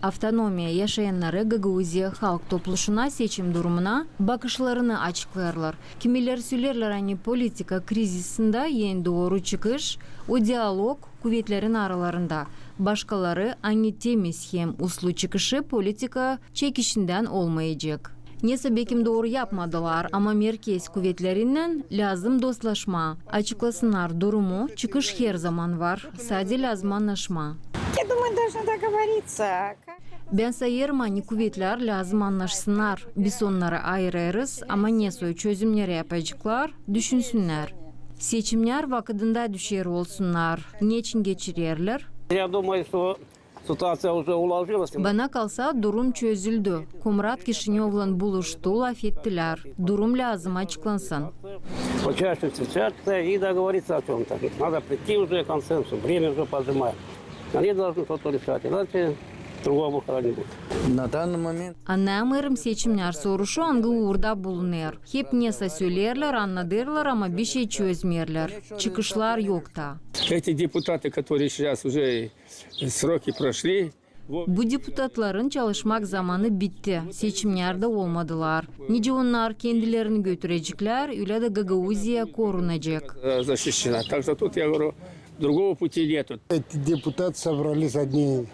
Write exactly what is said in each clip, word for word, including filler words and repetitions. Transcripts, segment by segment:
Avtonomiya yaşayannarı Gagauziya Halk Topluşuna seçim durumuna bakışlarını açıklêêrlar. Kimileri söleerlär, ani politika krizisindä en dooru çıkış o dialog kuvetlerin aralarında. Başkaları, ani temiz hem uslu çıkışı politika çekişindän olmayacek. Nesä bekim dooru yapmadılar, ama merkez kuvetlerinnän lääzım dostlaşmaa. Açıklasınnar durumu, çıkış herzaman var, sade lääzım annaşmaa. Я думаю, должны договориться. Bän sayêrım, ani kuvetlär lääzım annaşsınnar. Biz onnarı ayırêrız, ama nesoy çözümneri yapaceklar, düşünsünnär. Seçimnär vakıdında düşer olsunnar. Neçin geçirerlär? Я думаю, что ситуация уже уложилась. Bana kalsa, durum çözüldü. Komrat Kişinövlan buluştu, lafettilär. Durum lääzım açıklansın. Почаще встречаться и договориться о чём-то. Надо прийти уже к консенсусу. Время уже поджимает. Они должны что-то решать, иначе другого выхода не будет. На данный момент Annayamêêrım, seçimnär soruşu angı uurda bulunêr. Hep nesä söleerlär, annadêrlar, ama bişey çözmeerlär. Çıkışlar yok ta. Эти депутаты, которые сейчас уже сроки прошли, Bu deputatların çalışmak zamanı bitti. Seçimnerdä olmadılar. Nicä onnar kendilerini götüreceklär, ölä dä Gagauziya korunacek. Защищена. Так что тут, я говорю, другого пути нету. Эти депутаты собрались одни.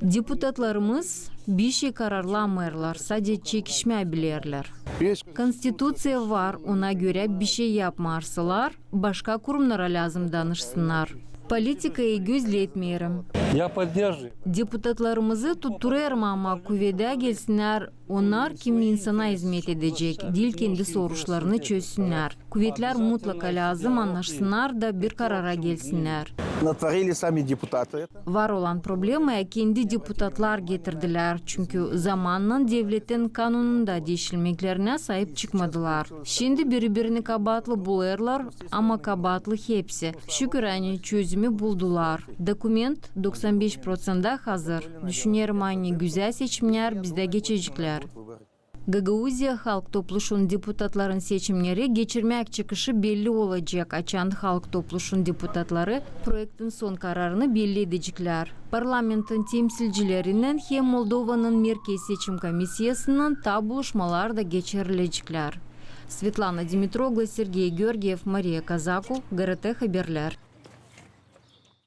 Deputatlarımız bişey kararlamêêrlar, sade çekişmää bilerlär. Konstituţiya var, ona görä bişey yapmarsalar, başka kurumnara lääzım danışsınnar. Politikayı gözletmeerim. Я поддерживаю. Deputatlarımızı tutturêrım, ama kuvedä gelsinnär onnar, kim insana izmet edecek, diil kendi soruşlarını çözsünnär. Kuvetlär mutlaka lääzım annaşsınnar da bir karara gelsinnär. Натворили сами депутаты. Var olan problemaya kendi deputatlar getirdilär, çünkü zamannan devletin kanununda diişilmeklerinä saip çıkmadılar. Şindi biri-birini kabaatlı bulêrlar, ama kabaatlı hepsi. Şükür, ani çözümü buldular. Dokument doksan beş proţentä hazır. Düşünerim, ani gözäl seçimnär bizdä geçeceklär. Gagauziya Halk Topluşun deputatların seçimneri geçirmäk çıkışı belli olacek, açan Halk Topluşun deputatları proektin son kararını belli edeceklär. Parlamentin temsilcilerinnän hem Moldovanın Merkez seçim komissiyasınnan taa buluşmalar da geçireceklär. Svetlana Dimitroglu, Sergey Georgiev, Mariya Kazaku, GRT Haberlär.